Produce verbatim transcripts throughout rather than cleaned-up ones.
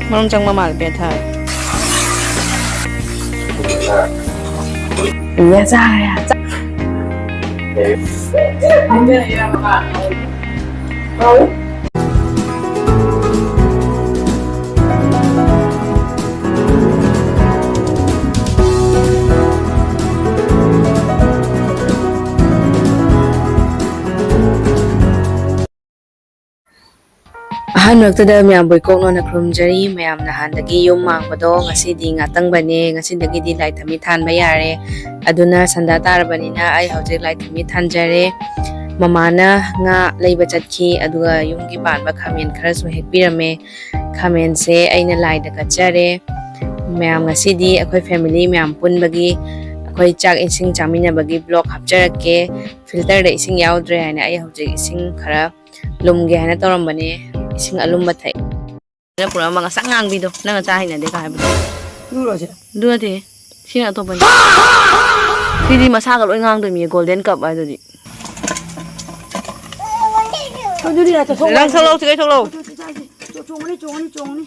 ꯃꯔꯨꯝ ꯆꯪꯕ ꯃꯥꯜꯂꯦ, ꯄꯦꯊꯔ꯫ ꯌꯥ, ꯆꯥꯔꯦ, ꯆꯥ-, ꯑꯍꯥꯟꯕꯃꯛꯇꯗ ꯃꯌꯥꯝꯕꯨ ꯏꯀꯣꯛ ꯅꯣꯟꯅ ꯈꯨꯔꯨꯝꯖꯔꯤ꯫ ꯃꯌꯥꯝ ꯅꯍꯥꯟꯗꯒꯤ ꯌꯨꯝ ꯃꯥꯡꯕꯗꯣ ꯉꯁꯤꯗꯤ ꯉꯥꯛꯇꯪꯕꯅꯦ, ꯉꯁꯤꯗꯒꯤꯗꯤ ꯂꯥꯏ ꯊꯝꯃꯤ ꯊꯥꯟꯕ ꯌꯥꯔꯦ꯫ ꯑꯗꯨꯅ ꯁꯟꯗꯥ ꯇꯥꯔꯕꯅꯤꯅ ꯑꯩ ꯍꯧꯖꯤꯛ ꯂꯥꯏ ꯊꯝꯃꯤ ꯊꯥꯟꯖꯔꯦ꯫ ꯃꯃꯥꯅ ꯉꯥ ꯂꯩꯕ ꯆꯠꯈꯤ, ꯑꯗꯨꯒ ꯌꯨꯝꯒꯤ ꯄꯥꯟꯕ ꯈꯥꯃꯦꯟ ꯈꯔꯁꯨ ꯍꯦꯛꯄꯤꯔꯝꯃꯦ꯫ ꯈꯥꯃꯦꯟꯁꯦ ꯑꯩꯅ ꯂꯥꯏꯗ ꯀꯠꯆꯔꯦ꯫ ꯃꯌꯥꯝ, ꯉꯁꯤꯗꯤ ꯑꯩꯈꯣꯏ family ꯃꯌꯥꯝ ꯄꯨꯟꯕꯒꯤ ꯑꯩꯈꯣꯏ ꯆꯥꯛ ꯏꯁꯤꯡ ꯆꯥꯃꯤꯟꯅꯕꯒꯤ vlog ꯍꯥꯞꯆꯔꯛꯀꯦ꯫ Filterꯗ ꯏꯁꯤꯡ ꯌꯥꯎꯗ꯭ꯔꯦ ꯍꯥꯏꯅ ꯑꯩ ꯍꯧꯖꯤꯛ ꯏꯁꯤꯡ ꯈꯔ ꯂꯨꯝꯒꯦ ꯍꯥꯏꯅ ꯇꯧꯔꯝꯕꯅꯦ꯫ ꯏꯁꯤꯡ ꯑꯂꯨꯝꯕ ꯊꯛꯏ꯫ ꯁꯤꯗ ꯄꯨꯔꯛꯑꯝꯕ ꯉꯁꯪ ꯉꯥꯡꯕꯤꯗꯣ, ꯅꯪꯅ ꯆꯥ ꯍꯩꯅꯗꯦ ꯀꯥꯏ ꯍꯥꯏꯕꯗꯣ꯫ ꯑꯗꯨꯔꯣ ꯁꯦ? ꯑꯗꯨ ꯅꯠꯇꯦ꯫ ꯁꯤꯅ ꯑꯇꯣꯞꯄꯅꯤ꯫ ꯁꯤꯗꯤ ꯃꯁꯥꯒ ꯂꯣꯏ ꯉꯥꯡꯗꯣꯏꯅꯤ, golden cup ꯍꯥꯏꯗꯨꯗꯤ꯫ ꯑꯗꯨꯗꯤ ꯌꯥ, ꯆꯠꯊꯣꯛ ꯅꯪ ꯌꯥꯗꯦ꯫ ꯊꯣꯛꯂꯛꯑꯣ, ꯁꯤꯗꯩ ꯊꯣꯛꯂꯛꯑꯣ꯫ ꯆꯣꯡꯉꯅꯤ, ꯆꯣꯡꯉꯅꯤ, ꯆꯣꯡꯉꯅꯤ꯫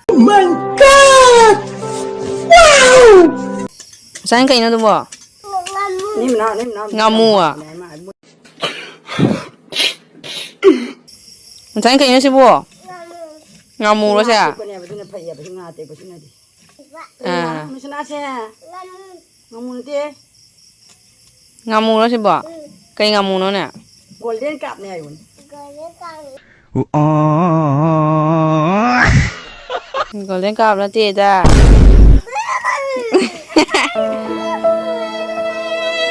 Oh my God! Wow! ꯉꯁꯥꯏꯅ ꯀꯩꯅꯣ ꯑꯗꯨꯕꯣ? ꯅꯦ ꯃꯅꯥꯎ, ꯅꯦ ꯃꯅꯥꯎ꯫ ꯉꯥꯃꯨ꯫ ꯉꯁꯥꯏ ꯀꯩꯅꯣ ꯁꯤꯕꯨ? ꯉꯥꯃꯨꯔꯣ ꯁꯦ? ꯉꯥ ꯑꯇꯦꯛꯄꯅꯦꯕ, ꯑꯗꯨꯅ ꯐꯩꯌꯦꯕ, ꯁꯤ ꯉꯥ ꯑꯇꯦꯛꯄꯁꯤꯅꯁꯦ꯫ ꯑꯥ꯫ ꯉꯥꯃꯨ, ꯃꯤꯁꯅꯥꯁꯦ꯫ ꯉꯥꯃꯨ ꯅꯠꯇꯦ꯫ ꯉꯥꯃꯨꯔꯣ ꯁꯤꯕꯣ? ꯎꯝ꯫ ꯀꯩ ꯉꯥꯃꯨꯅꯣꯅꯦ? Golden carpꯅꯦ ꯍꯥꯏꯕꯅꯦ꯫ Golden carp꯫ Golden carp ꯅꯠꯇꯦꯗ꯫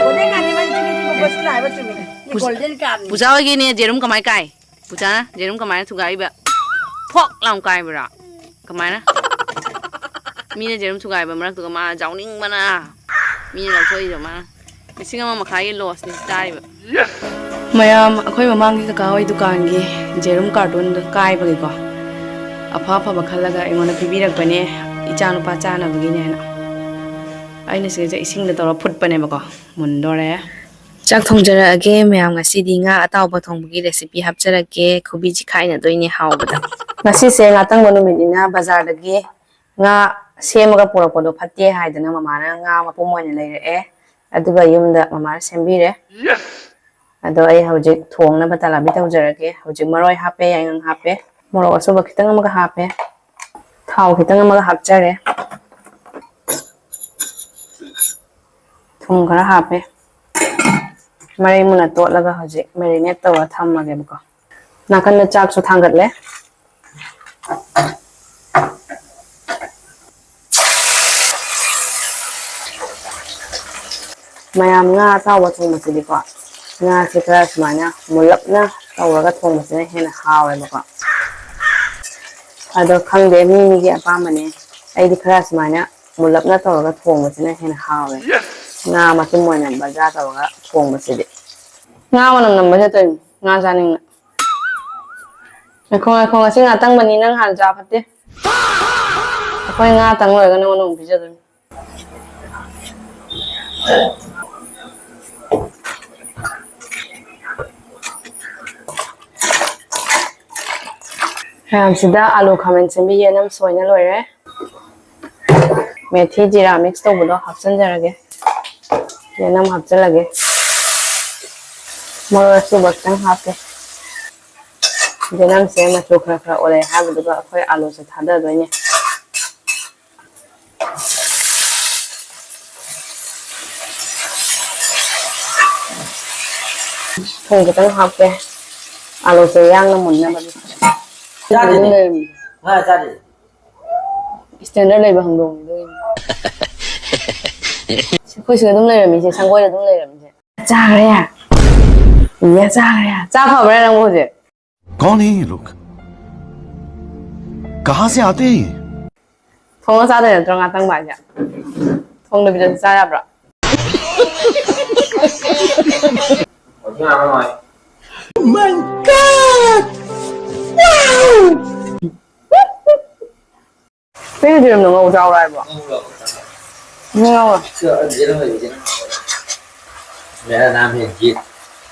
Golden carpꯅꯤ, ꯃꯥꯅ ꯆꯨꯝꯃꯤ, ꯆꯨꯝꯃꯤ, ꯕꯣꯁꯀꯤꯅ ꯍꯥꯏꯕ ꯆꯨꯝꯃꯤ꯫ ꯄꯨ-, Golden carpꯅꯤ꯫ ꯄꯨꯖꯥ ꯍꯣꯏꯒꯤꯅꯦ ꯌꯦꯔꯨꯝ ꯀꯃꯥꯏ ꯀꯥꯏ? ꯄꯨꯖꯥꯅ ꯌꯦꯔꯨꯝ ꯀꯃꯥꯏꯅ ꯊꯨꯒꯥꯏꯕ? ꯐꯣꯛ ꯂꯥꯎ ꯀꯥꯏꯕ꯭ꯔꯥ? ꯀꯃꯥꯏꯅ? ꯃꯤꯅ ꯌꯦꯔꯨꯝ ꯊꯨꯒꯥꯏꯕ ꯃꯔꯛꯇꯨꯒ ꯃꯥ ꯌꯥꯎꯅꯤꯡꯕꯅ, ꯃꯤꯅ ꯂꯧꯊꯣꯛꯏꯗꯣ ꯃꯥꯅ꯫ ꯂꯤꯁꯤꯡ ꯑꯃ ꯃꯈꯥꯏꯒꯤ lossꯅꯤ ꯆꯥꯔꯤꯕ꯫ ꯃꯌꯥꯝ, ꯑꯩꯈꯣꯏ ꯃꯃꯥꯡꯒꯤ ꯀꯀꯥ ꯍꯣꯏ ꯗꯨꯀꯥꯟꯒꯤ ꯌꯦꯔꯨꯝ cartonꯗꯣ ꯀꯥꯏꯕꯒꯤꯀꯣ, ꯑꯐ ꯑꯐꯕ ꯈꯜꯂꯒ ꯑꯩꯉꯣꯟꯗ ꯄꯤꯕꯤꯔꯛꯄꯅꯦ, ꯏꯆꯥ ꯅꯨꯄꯥ ꯆꯥꯅꯕꯒꯤꯅꯦꯅ꯫ ꯑꯩꯅ ꯁꯤꯗ ꯏꯁꯤꯡꯗ ꯇꯧꯔ ꯐꯨꯠꯄꯅꯦꯕꯀꯣ, ꯃꯨꯟꯗꯣꯔꯦ꯫ ꯆꯥꯛ ꯊꯣꯡꯖꯔꯛꯑꯒꯦ ꯃꯌꯥꯝ, ꯉꯁꯤꯗꯤ ꯉꯥ ꯑꯇꯥꯎꯕ ꯊꯣꯡꯕꯒꯤ recipe ꯍꯥꯞꯆꯔꯛꯀꯦ꯫ ꯈꯨꯕꯤ ꯆꯤꯈꯥꯏꯅꯗꯣꯏꯅꯦ ꯍꯥꯎꯕꯗ꯫ ꯉꯁꯤꯁꯦ ꯉꯥꯇꯪꯕ ꯅꯨꯃꯤꯠꯅꯤꯅ ꯕꯖꯥꯔꯗꯒꯤ ꯉꯥ ꯁꯦꯝꯃꯒ ꯄꯨꯔꯛꯄꯗꯣ ꯐꯠꯇꯦ ꯍꯥꯏꯗꯅ ꯃꯃꯥꯅ ꯉꯥ ꯃꯄꯨꯝ ꯑꯣꯏꯅ ꯂꯩꯔꯛꯑꯦ꯫ ꯑꯗꯨꯒ ꯌꯨꯝꯗ ꯃꯃꯥꯅ ꯁꯦꯝꯕꯤꯔꯦ꯫ ꯑꯗꯣ ꯑꯩ ꯍꯧꯖꯤꯛ ꯊꯣꯡꯅꯕ ꯇꯂꯥꯕꯤ ꯇꯧꯖꯔꯒꯦ꯫ ꯍꯧꯖꯤꯛ ꯃꯔꯣꯏ ꯍꯥꯞꯄꯦ, ꯌꯥꯏꯉꯪ ꯍꯥꯞꯄꯦ, ꯃꯣꯔꯣꯛ ꯑꯁꯨꯕ ꯈꯤꯇꯪ ꯑꯃꯒ ꯍꯥꯞꯄꯦ, ꯊꯥꯎ ꯈꯤꯇꯪ ꯑꯃꯒ ꯍꯥꯞꯆꯔꯦ, ꯊꯨꯝ ꯈꯔ ꯍꯥꯞꯄꯦ꯫ ꯃꯔꯩ ꯃꯨꯟꯅ ꯇꯣꯠꯂꯒ ꯍꯧꯖꯤꯛ marinate ꯇꯧꯔ ꯊꯝꯃꯒꯦꯕꯀꯣ꯫ ꯅꯥꯀꯟꯗ ꯆꯥꯛꯁꯨ ꯊꯥꯡꯒꯠꯂꯦ꯫ ꯃꯌꯥꯝ ꯉꯥ ꯑꯇꯥꯎꯕ ꯊꯣꯡꯕꯁꯤꯗꯤꯀꯣ, ꯉꯥꯁꯦ ꯈꯔ ꯁꯨꯃꯥꯏꯅ ꯃꯨꯜꯂꯞꯅ ꯇꯧꯔꯒ ꯊꯣꯡꯕꯁꯤꯅ ꯍꯦꯟꯅ ꯍꯥꯎꯋꯦꯕꯀꯣ꯫ ꯑꯗꯣ ꯈꯪꯗꯦ, ꯃꯤ ꯃꯤꯒꯤ ꯑꯄꯥꯝꯕꯅꯦ꯫ ꯑꯩꯗꯤ ꯈꯔ ꯁꯨꯃꯥꯏꯅ ꯃꯨꯜꯂꯞꯅ ꯇꯧꯔꯒ ꯊꯣꯡꯕꯁꯤꯅ ꯍꯦꯟꯅ ꯍꯥꯎꯋꯦ꯫ ꯉꯥ ꯃꯇꯨꯝ ꯑꯣꯏꯅ ꯕꯖꯥꯔ ꯇꯧꯔꯒ ꯊꯣꯡꯕꯁꯤꯗꯤ꯫ ꯉꯥ ꯃꯅꯝ ꯅꯝꯕꯁꯦ ꯇꯧꯔꯤꯅꯤ, ꯉꯥ ꯆꯥꯅꯤꯡꯅ꯫ ꯉꯥꯏꯈꯣ, ꯉꯥꯏꯈꯣ, ꯉꯁꯤ ꯉꯥꯇꯪꯕꯅꯤ, ꯅꯪ ꯍꯥꯟꯅ ꯆꯥ ꯐꯠꯇꯦ꯫ ꯑꯩꯈꯣꯏ ꯉꯥ ꯇꯪ ꯂꯣꯏꯔꯒ ꯅꯉꯣꯟꯗ ꯑꯃꯨꯛ ꯄꯤꯖꯗꯣꯏꯅꯤ꯫ ꯃꯌꯥꯝꯁꯤꯗ ꯑꯥꯂꯨ, ꯈꯥꯃꯦꯟ ꯑꯁꯤꯟꯕꯤ, ꯌꯦꯅꯝ ꯁꯣꯏꯅ ꯂꯣꯏꯔꯦ꯫ ꯃꯦꯊꯤ ꯖꯤꯔꯥ mix ꯇꯧꯕꯗꯣ ꯍꯥꯞꯆꯤꯟꯖꯔꯒꯦ꯫ ꯌꯦꯅꯝ ꯍꯥꯞꯆꯤꯜꯂꯒꯦ꯫ ꯃꯔꯣꯏ ꯑꯁꯨꯕ ꯈꯤꯇꯪ ꯍꯥꯞꯀꯦ꯫ ꯌꯦꯅꯝꯁꯦ ꯃꯆꯨ ꯈꯔ ꯈꯔ ꯑꯣꯜꯂꯛꯑꯦ ꯍꯥꯏꯕꯗꯨꯒ ꯑꯩꯈꯣꯏ ꯑꯥꯂꯨꯁꯦ ꯊꯥꯗꯗꯣꯏꯅꯦ꯫ ꯊꯨꯝ ꯈꯤꯇꯪ ꯍꯥꯞꯀꯦ꯫ ꯑꯥꯂꯨꯁꯦ ꯌꯥꯡꯅ ꯃꯨꯟꯅꯕꯅꯤ꯫ ꯆꯥꯗꯦꯅꯦ꯫ ꯉꯥ ꯆꯥꯗꯦ꯫ Standard ꯂꯩꯕ ꯍꯪꯗꯣꯡꯅꯤ ꯑꯗꯨꯒꯤꯅꯤ꯫ ꯑꯩꯈꯣꯏ ꯁꯤꯗ ꯑꯗꯨꯝ ꯂꯩꯔꯝꯃꯤꯁꯦ, ꯁꯪꯒꯣꯏꯗ ꯑꯗꯨꯝ ꯂꯩꯔꯝꯃꯤꯁꯦ꯫ ꯆꯥꯈ꯭ꯔꯦ꯫ ꯏꯌꯥ, ꯆꯥꯈ꯭ꯔꯦ꯫ ꯆꯥ ꯐꯕ꯭ꯔꯥ ꯅꯪꯕꯨ ꯍꯧꯖꯤꯛ? कौन है ये लोग? कहाँ से आते हैं ये? ꯊꯣꯡꯉ ꯆꯥꯗꯣꯏ ꯅꯠꯇ꯭ꯔꯣ ꯉꯥꯇꯪꯕ ꯍꯥꯏꯁꯦ? ꯊꯣꯡꯗꯕꯤꯗꯁꯨ ꯆꯥ ꯌꯥꯕ꯭ꯔꯣ? Oh my God! Wow! ꯅꯪ ꯌꯦꯔꯨꯝꯗꯣ ꯉꯧ ꯆꯥꯎꯔꯣ ꯍꯥꯏꯕ꯭ꯔꯣ? ꯉꯧꯔꯣ꯫ मेरा नाम है जीत।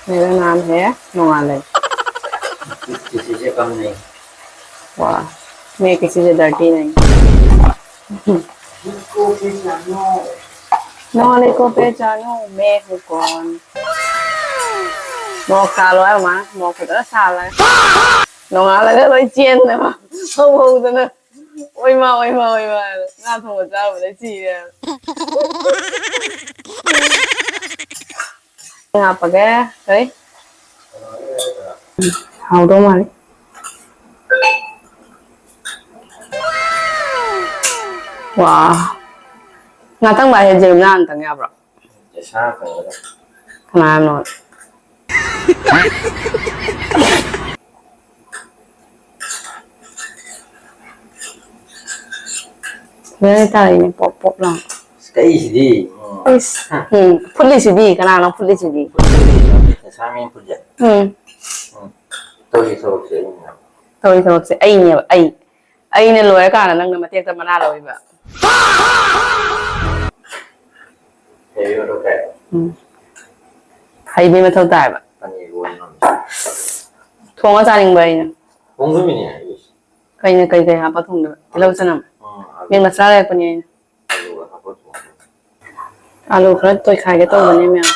मेरा नाम है नोंगालैंग। किसी से कम नहीं। वाह, मैं किसी से डरती नहीं। नॉले को पहचानो, मैं हूँ कौन। ꯃꯣꯔꯣꯛ ꯁꯥꯍꯜꯂꯣ ꯍꯥꯏꯕ ꯃꯥꯅ, ꯃꯣꯔꯣꯛ ꯐꯖꯅ ꯁꯥꯍꯜꯂꯒ꯫ ꯅꯣꯡꯉꯥꯜꯂꯒ ꯂꯣꯏ ꯆꯦꯟꯗꯅ, ꯍꯧ ꯍꯧꯗꯅ꯫ ꯑꯣꯏꯃꯥ, ꯑꯣꯏꯃꯥ, ꯑꯣꯏꯃꯥ ꯍꯥꯏꯅ ꯉꯥ ꯊꯣꯡꯕ ꯆꯥꯔꯨꯕꯗꯩ ꯁꯤꯔꯦ ꯍꯥꯏꯕ꯫ ꯍꯥꯞꯄꯒꯦ꯫ ꯀꯔꯤ? ꯎꯝ, ꯍꯥꯎꯗꯧ ꯃꯥꯜꯂꯤ꯫ ꯋꯥ꯫ ꯉꯥꯛꯇꯪ ꯚꯥꯏ, ꯖꯦꯔꯨꯝ ꯂꯥꯡ ꯑꯝꯇꯪ ꯌꯥꯕ꯭ꯔꯣ? ꯀꯅꯥꯅꯣ? ꯐꯖꯅ ꯇꯥꯔꯛꯏꯅꯦ, ꯄꯣꯞ ꯄꯣꯞ ꯂꯥꯎꯅ꯫ ꯀꯩꯁꯤꯗꯤ? ꯏꯁ, ꯎꯝ, ꯐꯨꯠꯂꯤꯁꯤꯗꯤ, ꯀꯅꯥꯅꯣ ꯐꯨꯠꯂꯤꯁꯤꯗꯤ? ꯁꯥꯃꯦꯟ ꯐꯨꯠꯂꯦ꯫ ꯎꯝ꯫ ꯎꯝ꯫ ꯇꯧꯔꯤ ꯊꯕꯛꯁꯦ ꯑꯩꯅ꯫ ꯇꯧꯔꯤ ꯊꯕꯛꯁꯦ ꯑꯩꯅꯦꯕ, ꯑꯩ꯫ ꯑꯩꯅ ꯂꯣꯏꯔꯀꯥꯟꯗ ꯅꯪꯅ ꯃꯇꯦꯛꯇ ꯃꯅꯥ ꯂꯧꯔꯤꯕ꯫ ꯎꯝ꯫ ꯍꯩꯕꯩ ꯃꯊꯧ ꯇꯥꯏꯕ꯫ ꯊꯣꯡꯉ ꯆꯥꯅꯤꯡꯕ ꯑꯩꯅ꯫ ꯊꯣꯡꯗꯣꯏꯃꯤꯅꯦ ꯑꯩꯁꯦ꯫ ꯀꯩꯅ ꯀꯩ ꯀꯩ ꯍꯥꯞꯄ ꯊꯣꯡꯗꯣꯏꯕ? ꯇꯤꯜꯍꯧ ꯆꯅꯝ꯫ ꯑꯥ, ꯑꯗꯨ ꯃꯦꯠ ꯃꯁꯂꯥ ꯂꯩꯔꯛꯄꯅꯦ ꯑꯩꯅ꯫ ꯑꯗꯨꯒ ꯍꯥꯞꯄ ꯊꯣꯡꯉꯦ꯫ ꯑꯥꯂꯨ ꯈꯔ ꯇꯣꯏꯈꯥꯏꯒꯦ ꯇꯧꯕꯅꯦ ꯃꯌꯥꯝ꯫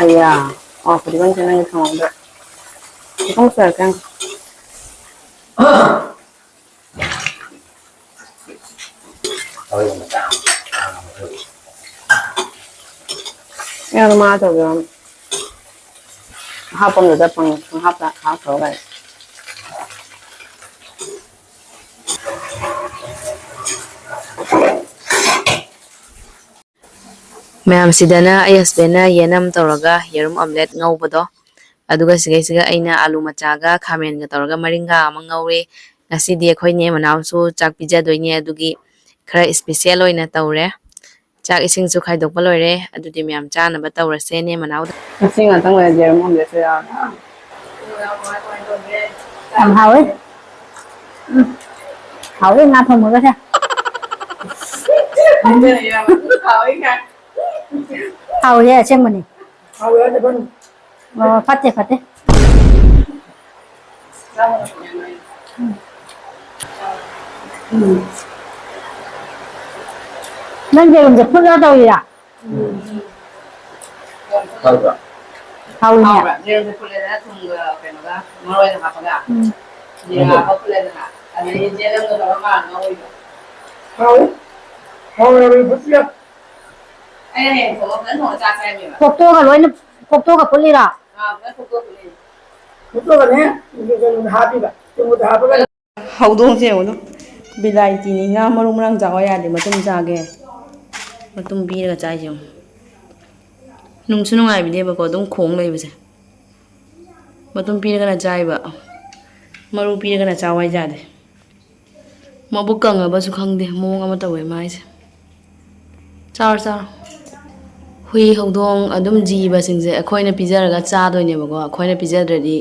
ꯑꯌꯥ, ꯑꯣ, ꯐꯗꯤꯒꯣꯝ ꯈꯤꯇꯪ ꯊꯣꯡꯉꯒ ꯈꯤꯇꯪ ꯁꯣꯏꯔꯛꯀꯦ꯫ ꯌꯥꯝ ꯃꯥ ꯇꯧꯕꯤꯔꯣ꯫ ꯍꯥꯞꯄꯝꯗꯨꯗ ꯄꯪ-, ꯄꯪꯍꯥꯞꯇ ꯍꯥꯞꯈ꯭ꯔꯣ ꯀꯥꯏ꯫ ꯃꯌꯥꯝꯁꯤꯗꯅ ꯑꯩ husbandꯅ ꯌꯦꯅꯝ ꯇꯧꯔꯒ ꯌꯦꯔꯨꯝ omelette ꯉꯧꯕꯗꯣ, ꯑꯗꯨꯒ ꯁꯤꯒꯩꯁꯤꯒ ꯑꯩꯅ ꯑꯂꯨ ꯃꯆꯥꯒ ꯈꯥꯃꯦꯟꯒ ꯇꯧꯔꯒ ꯃꯔꯤꯡꯒꯥ ꯑꯃ ꯉꯧꯔꯦ꯫ ꯉꯁꯤꯗꯤ ꯑꯩꯈꯣꯏ ꯏꯅꯦ ꯃꯅꯥꯎꯁꯨ ꯆꯥꯛ ꯄꯤꯖꯗꯣꯏꯅꯦ, ꯑꯗꯨꯒꯤ ꯈꯔ special ꯑꯣꯏꯅ ꯇꯧꯔꯦ꯫ ꯆꯥꯛ ꯏꯁꯤꯡꯁꯨ ꯈꯥꯏꯗꯣꯛꯄ ꯂꯣꯏꯔꯦ, ꯑꯗꯨꯗꯤ ꯃꯌꯥꯝ ꯆꯥꯅꯕ ꯇꯧꯔꯁꯦ ꯏꯅꯦ ꯃꯅꯥꯎꯗ꯫ ꯉꯁꯤ ꯉꯥꯛꯇꯪ ꯂꯩꯔꯗꯤ ꯌꯦꯔꯨꯝ omelette ꯁꯨ ꯌꯥꯎꯔꯅꯤ꯫ ꯌꯥꯝ ꯍꯥꯎꯋꯦ꯫ ꯎꯝ꯫ ꯍꯥꯎꯋꯦ ꯉꯥ ꯊꯣꯡꯕꯒꯁꯦ꯫ ꯍꯥꯎꯋꯦ ꯀꯥꯏ꯫ ꯍꯥꯎꯋꯦ, ꯑꯁꯦꯡꯕꯅꯤ꯫ ꯍꯥꯎꯋꯦ ꯍꯥꯏꯅ ꯈꯪꯉꯤ꯫ ꯑꯣ, ꯐꯠꯇꯦ, ꯐꯠꯇꯦ꯫ ꯎꯝ꯫ ꯅꯪ ꯌꯦꯔꯨꯝꯁꯦ ꯐꯨꯠꯂ ꯇꯧꯔꯤꯔꯥ? ꯎꯝ꯫ ꯍꯥꯎꯕ꯭ꯔꯥ? ꯍꯥꯎꯋꯤꯅꯦ꯫ ꯍꯥꯎꯕ꯭ꯔꯥ? ꯌꯦꯔꯨꯝꯁꯦ ꯐꯨꯠꯂꯦꯗꯅ ꯊꯨꯝꯒ ꯀꯩꯅꯣꯒ ꯃꯔꯣꯏꯒ ꯍꯥꯞꯄꯒ꯫ ꯎꯝ꯫ ꯖꯤꯔꯥ ꯍꯥꯞꯄ ꯐꯨꯠꯂꯦꯗꯅ꯫ ꯑꯗꯩꯗꯤ ꯖꯦꯂꯝꯒ ꯇꯧꯔꯒ ꯉꯥꯟ ꯉꯧꯔꯤꯕ꯫ ꯍꯥꯎꯋꯤ꯫ ꯍꯥꯎꯋꯤ, ꯍꯥꯎꯋꯤ, ꯐꯨꯠꯂꯦ꯫ ꯑꯩꯅ ꯍꯌꯦꯡ ꯊꯣꯡꯉ ꯐꯖꯅ ꯊꯣꯡꯉ ꯆꯥꯁꯦ ꯍꯥꯏꯕꯅꯦꯕ꯫ ꯀꯣꯛꯇꯣꯛꯑꯒ ꯂꯣꯏꯅ, ꯀꯣꯛꯇꯣꯛꯑꯒ ꯐꯨꯠꯂꯤꯔꯥ? ꯑꯥ, ꯐꯖꯅ ꯀꯣꯛꯇꯣꯛꯑ ꯐꯨꯠꯂꯤꯅꯦ꯫ ꯀꯣꯛꯇꯣꯛꯑꯒꯅꯦ, ꯀꯩꯅꯣꯗ ꯍꯥꯞꯄꯤꯕ, ꯆꯨꯝꯕꯗ ꯍꯥꯞꯄꯒ꯫ ꯍꯧꯗꯣꯡꯁꯦ ꯌꯦꯡꯉꯨꯗꯣ, ꯕꯤꯂꯥꯏꯇꯤꯅꯤ, ꯉꯥ ꯃꯔꯨ ꯃꯔꯥꯡ ꯆꯥꯎ ꯌꯥꯗꯦ, ꯃꯇꯨꯝ ꯆꯥꯒꯦ꯫ ꯃꯇꯨꯝ ꯄꯤꯔꯒ ꯆꯥꯏꯁꯦ ꯌꯦꯡꯉꯨ꯫ ꯅꯨꯡꯁꯨ ꯅꯨꯡꯉꯥꯏꯕꯤꯗꯦꯕꯀꯣ, ꯑꯗꯨꯝ ꯈꯣꯡ ꯂꯩꯕꯁꯦ꯫ ꯃꯇꯨꯝ ꯄꯤꯔꯒꯅ ꯆꯥꯏꯕ, ꯃꯔꯨ ꯄꯤꯔꯒꯅ ꯆꯥꯎ ꯍꯥꯏ ꯌꯥꯗꯦ꯫ ꯃꯕꯨꯛ ꯀꯪꯉꯕꯁꯨ ꯈꯪꯗꯦ, ꯃꯑꯣꯡ ꯑꯃ ꯇꯧꯋꯦ ꯃꯥꯏꯁꯦ꯫ ꯆꯥꯔꯣ, ꯆꯥꯔꯣ꯫ ꯍꯨꯏ, ꯍꯧꯗꯣꯡ, ꯑꯗꯨꯝ ꯖꯤꯕꯁꯤꯡꯁꯦ ꯑꯩꯈꯣꯏꯅ ꯄꯤꯖꯔꯒ ꯆꯥꯗꯣꯏꯅꯦꯕꯀꯣ꯫ ꯑꯩꯈꯣꯏꯅ ꯄꯤꯖꯗ꯭ꯔꯗꯤ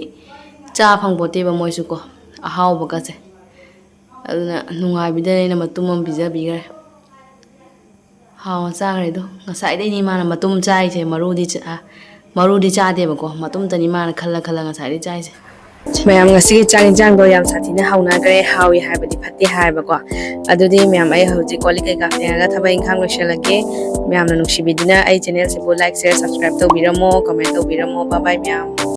ꯆꯥ ꯐꯪꯄꯣꯠꯇꯦꯕ ꯃꯣꯏꯁꯨꯀꯣ, ꯑꯍꯥꯎꯕꯒꯁꯦ꯫ ꯑꯗꯨꯅ ꯅꯨꯡꯉꯥꯏꯕꯤꯗꯅ ꯑꯩꯅ ꯃꯇꯨꯝ ꯑꯃ ꯄꯤꯖꯕꯤꯈ꯭ꯔꯦ꯫ ꯍꯥꯎꯅ ꯆꯥꯈ꯭ꯔꯦ ꯑꯗꯣ꯫ ꯉꯁꯥꯏꯗꯩꯅꯤ ꯃꯥꯅ ꯃꯇꯨꯝ ꯆꯥꯏꯁꯦ, ꯃꯔꯨꯗꯤ ꯆꯥ-, ꯃꯔꯨꯗꯤ ꯆꯥꯗꯦꯕꯀꯣ, ꯃꯇꯨꯝꯇꯅꯤ ꯃꯥꯅ ꯈꯜꯂ ꯈꯜꯂ ꯉꯁꯥꯏꯗꯩ ꯆꯥꯏꯁꯦ꯫ ꯃꯌꯥꯝ, ꯉꯁꯤꯒꯤ ꯆꯥꯛ ꯏꯟꯁꯥꯡꯗꯣ ꯌꯥꯝ ꯁꯥꯊꯤꯅ ꯍꯥꯎꯅꯈ꯭ꯔꯦ, ꯍꯥꯎꯏ ꯍꯥꯏꯕꯗꯤ ꯐꯠꯇꯦ ꯍꯥꯏꯕꯀꯣ꯫ ꯑꯗꯨꯗꯤ ꯃꯌꯥꯝ, ꯑꯩ ꯍꯧꯖꯤꯛ ꯀꯣꯜ ꯂꯤꯛ ꯀꯩꯀꯥ ꯐꯦꯡꯉꯒ ꯊꯕꯛ ꯏꯪꯈꯥꯡ ꯂꯣꯏꯁꯤꯜꯂꯒꯦ꯫ ꯃꯌꯥꯝꯅ ꯅꯨꯡꯁꯤꯕꯤꯗꯨꯅ ꯑꯩ ꯆꯦꯅꯦꯜꯁꯤꯕꯨ like, share, subscribe ꯇꯧꯕꯤꯔꯝꯃꯣ, comment ꯇꯧꯕꯤꯔꯝꯃꯣ꯫ Bye bye ꯃꯌꯥꯝ꯫